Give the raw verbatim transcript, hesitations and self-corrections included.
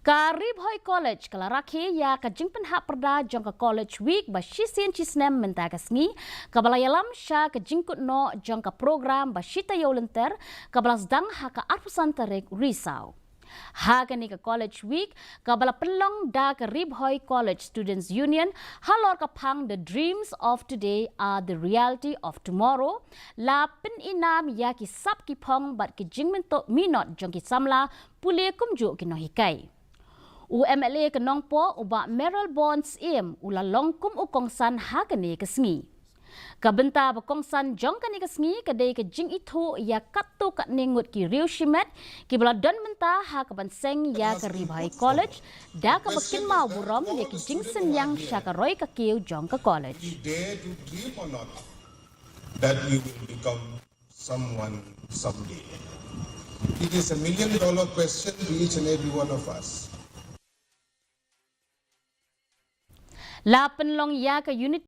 Ka Ri Bhoi College ka la rakhe ïa ka jingpynhap pyrda jong ka College Week ba shisien shisnem mynta ka sngi, kaba la ïalam sha ka jingkut noh jong ka program ba shi taïew lynter, kaba la sdang ha ka arphew san tarik Risaw. Ha kane ka College Week, kaba la pynlong da ka Ri Bhoi College Students Union, halor ka phang The Dreams of Today are the Reality of Tomorrow, la pynïnam ïa ki sap ki phong bad ki jingmyntoi minot jong ki samla pule kumjuh ki nonghikai. U M L A ka Nongpoh, u Bah Mayralborn Syiem, u la long kum u kongsan ha kane ka sngi. Ka bynta ba kongsan jong kane ka sngi ka dei ka jingithuh ïa katto katne ngut ki riew shimet kiba la don mynta ha kaban seng ïa ka Ri Bhoi College, da kaba kynmaw burom ïa ki jingsynñiang sha ka roi ka kiew jong ka college. We dare to dream or not that we will become someone someday. It is a million dollar question to each and every one of us. La pynlong ïa ka Unity